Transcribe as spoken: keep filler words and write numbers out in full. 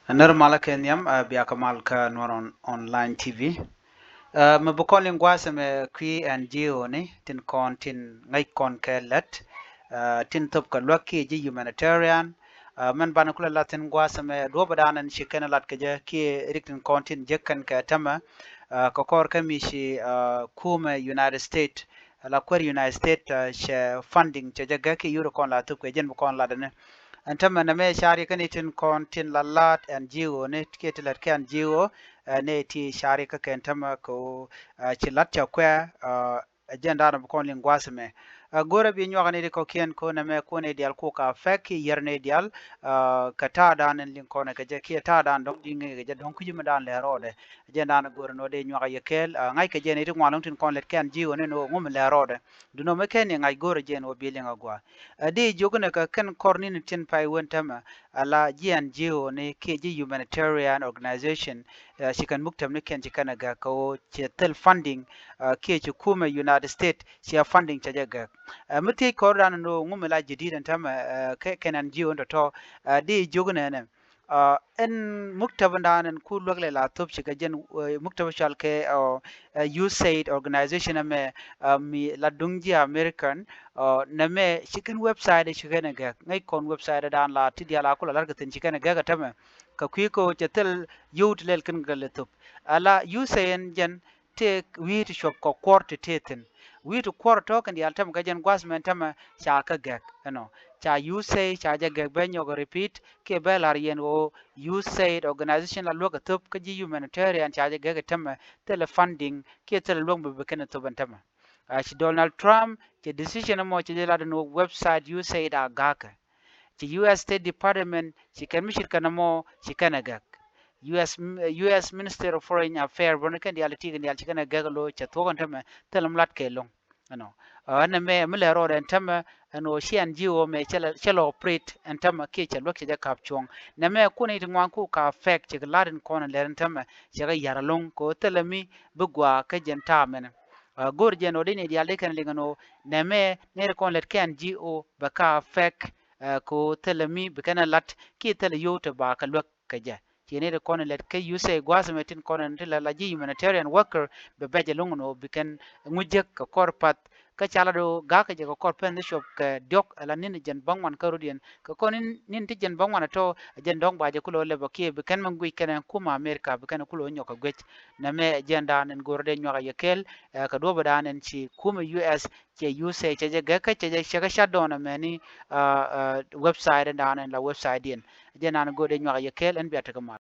Nɛr malä kɛ nhiam, ɛ, bia kɛ mal kä Nuɔr on, online T V. Ɛ, mɛ bi kɔn liŋ gua̱a̱th ɛmɛ kui̱ N G O ni tin kɔn tin ŋäc kɔn kɛ lät, ɛ, tin thop kɛ luäk kiɛ ji̱ humanitarian. Ɛ, mɛn banɛ kulɛ lat thi̱n gua̱a̱th ɛmɛ duɔ̱ɔ̱p ɛ da̱a̱n ɛn ci kɛn lat kɛ jɛ kiɛ rik tin kɔn tin jek kɛn kɛ tämɛ. Ɛ, kɛ kɔr kä mi ci, ɛ, kumɛ United States, la kuer United States, ɛ, cɛ funding cɛ jɛ gäk kiɛ yuri kɔn la thop kɛ jɛn bi kɔn lat ɛn. Ɛn tämɛ nɛmɛ cari kä ni tin kɔn tin la lat N G O ni kiɛ ti lät kɛ N G O, ɛ, ni ti cari kä kɛn tämɛ kɛ ɣöö, ɛ, ci lat cɛ kuɛ, ɛ, ɛ jɛn da̱a̱n bi kɔn liŋ gua̱a̱th ɛmɛ. Ɛ, go̱rɛ bi nyuak ni ti kɔ̱kiɛn kɛ ɣöö nɛmɛ kuɔn ni diaal kuk a fɛk kiɛ yɛr ni diaal, ɛ, kɛ ta̱a̱ da̱a̱n in liŋ kɔn kɛ jɛ kiɛ ta̱a̱ da̱a̱n dɔ̱ŋ di ŋi̱i̱ kɛ jɛ dɔ̱ŋ kui̱c mi da̱a̱n lɛ rɔɔdɛ. Ɛ jɛn da̱a̱n go̱rɛ ni wä dee nyuak a yɛ kɛɛl, ɛ, ŋa̱c kɛ jɛ ni ti ŋuan lɔ̱ŋ tin kɔn lät kɛn ji̱ ɣöö ni ni ɣöö ŋu mi lɛ rɔɔdɛ. Duno mi kɛn ni ŋa̱c go̱rɛ jɛ ni wä bi liŋ a gua̱a̱. Ɛ, di jiök ni kɛ kɛn kɔr ni ni tin pay wen tämɛ, ala ji̱ N G O ni kiɛ ji̱ humanitarian organization, ɛ, ci kɛn muktäb ni kɛn ci kɛn a gäk kɛ ɣöö cɛ thil funding, ɛ, kiɛ ci kumɛ United States cɛ funding cɛ jɛ gäk. Ɛ, mi thiec kɔr dan ni ɣöö ŋu mi la jadid ɛn tämɛ, ɛ, kɛ kɛn N G O ni tɔ̱tɔ̱, ɛ, di jiök ni ɛnɛ. Ɛ, ɛn muktäb dan ɛn ku luäk lɛ la thop ci kɛ jɛn, ɛ, muktäb cual kɛ, ɛ, ɛ, USAID organization ɛmɛ, ɛ, mi la duŋ ji̱ American, ɔ, nɛmɛ ci kɛn website ci kɛn ɛ gäk. Ŋäc kɔn website dan la ti diaal a ku la la̱r kɛ thi̱n ci kɛn ɛ gäk ɛ tämɛ. Kɛ kui̱ kɛ ɣöö cɛ thil yio̱w ti lɛl kɛn kɛ lɛ thop. Ala USAID ɛn jɛn tëë wi̱i̱ ti cuɔp kɛ kuɔr ti tëë thi̱n. Wi̱i̱ ti kuɔr tɔ̱ kɛn diaal tämɛ kɛ jɛn gua̱th mɛn tämɛ ca kɛ gäk. Ɛnɔ, ca USAID ca jɛ gäk bɛ nyɔk repeat kiɛ bɛ la̱r yɛn ɣöö USAID organization la luäk ɛ thop kä ji̱ humanitarian ca jɛ gäk ɛ tämɛ thilɛ funding kiɛ thilɛ luäk mi bi kɛn ɛ thop ɛn tämɛ. Ɛ, ci Donald Trump ci decision ɛmɔ ci jɛ lat ɛn ɣöö website USAID a ga̱a̱kɛ. Ci U S State Department ci kɛn mi ce̱tkɛ nɔmɔ ci kɛn ɛ gäk. U S, U S Minister of Foreign Affairs bä ni kɛn diaal ti kɛn diaal ci kɛn ɛ gäk lo̱ cɛ thuɔ̱k ɛn tämɛ thilɛ mi lat kɛ lo̱ŋ. Ɛnɔ, ɛ, ɛn ɛmɛ mi lɛ rɔɔdɛ ɛn tämɛ ɛn ɣöö ci N G O mɛ cɛ lɛ, cɛ lɛ operate ɛn tämɛ kiɛ cɛ luäk cɛ jɛ ka̱p cuɔ̱ŋ. Nɛmɛ kun i̱ ti ŋuan ku ka fɛk cɛ kɛ la̱t ɛn kɔn ɛn lɛr ɛn tämɛ cɛ kɛ ya̱r ɛlɔ̱ŋ kɛ ɣöö thilɛ mi bi gua̱a̱ kä jɛn ta̱a̱ mɛnɛ. Ɛ, go̱o̱r jɛn ɣöö di ni diaal di kɛn liŋ ɛn ɣöö nɛmɛ nɛr kɔn lät kɛ N G O bɛ ka fɛk, ɛ, kɛ ɣöö thilɛ mi bi kɛn ɛ la̱t kiɛ thilɛ yio̱w ti ba kɛ luäk kɛ jɛ. Ci nɛr kɔn lät kä USAID gua̱a̱th mɛ tin kɔn ɛn ti la la ji̱ humanitarian worker bɛ bɛc ɛlɔ̱ŋ ɛn ɣöö bi kɛn ŋuc jek kɛ kɔr path. Kä ca la do̱ ga̱a̱k kɛ jɛ kɛ kɔr pɛn ti cuɔp kɛ diɔ̱k ala ni̱n jɛn bäŋuan kä rut yɛn. Kɛ kɔn ni̱n, ni̱n ti jɛn bäŋuan ɛ tɔ̱ ɛ jɛn dɔ̱ŋ ba jɛ kulɛ wä lɛpɛ kiɛ bi kɛn mɛ guic kɛn ɛ kumɛ America bi kɛn kulɛ wä nyɔk kɛ guic. Nɛmɛ ɛ jɛn da̱a̱n ɛn go̱o̱r dee nyuak ɛ yɛ kɛɛl, ɛ, kɛ duɔ̱ɔ̱p ɛ da̱a̱n ɛn ci kumɛ U S cɛ USAID cɛ jɛ gɛk kä cɛ jɛ cɛ kɛ shut down ɛmɛni, ɛ, ɛ, website ɛn da̱a̱n ɛn la website diɛn. Ɛ jɛn da̱a̱n ɛn go̱o̱r dee nyuak ɛ yɛ kɛɛl ɛn bia tekɛ mal.